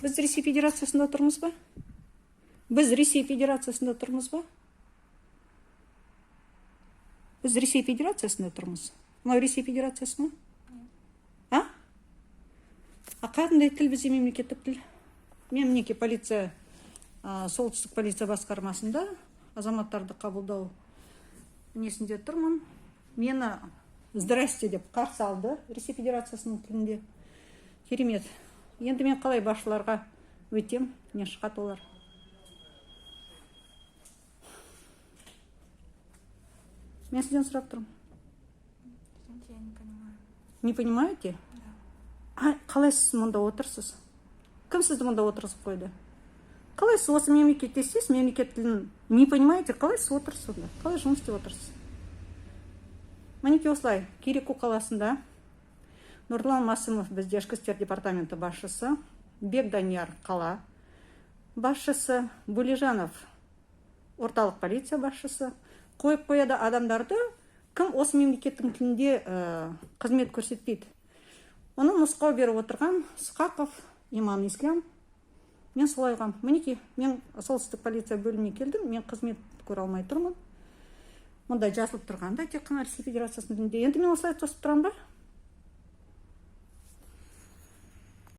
Біз Ресей Федерациясында тұрмыз ба? Біз Ресей Федерациясында тұрмыз ба? Біз Ресей Федерациясында тұрмыз. Мынау Ресей Федерациясы ма? А? А қандай тіл бізде мемлекеттік тіл? Мен, мінекей, полиция, солтүстік полиция басқармасында азаматтарды қабылдау несінде тұрмын. Мені «здрасте» деп қарсы алды Ресей Федерациясының тілінде. Керемет. Енді мен қалай басшыларға өтем? Не шығады олар? Мен сізден сұрап тұрмын. Извините, я не понимаю. Не понимаете? Да. А қалай сіз мұнда отырсыз? Кім сізді мұнда отырғызып қойды? Қалай сіз осы мемлекетте істейсіз, мемлекет тілін не понимаете? Қалай сіз отырсыз онда? Қалай жұмыс істеп отырсыз? Мінекей, осылай Кереку қаласында Нұрлан Масымов бізде ішкі істер департаменті басшысы, Бек Данияр қала басшысы, Бөлежанов орталық полиция басшысы қойып қояды адамдарды, кім осы мемлекеттің тілінде қызмет көрсетпейді. Оны нұсқау беріп отырған Сқақов Иман Ислам. Мен солай ұғамын. Мінекей, мен солтүстік полиция бөліміне келдім, мен қызмет көре алмай тұрмын. Мұнда жазылып тұрғанда тек қана Ресей Федерациясының тілінде. Енді мен осылай тосып тұрамын ба?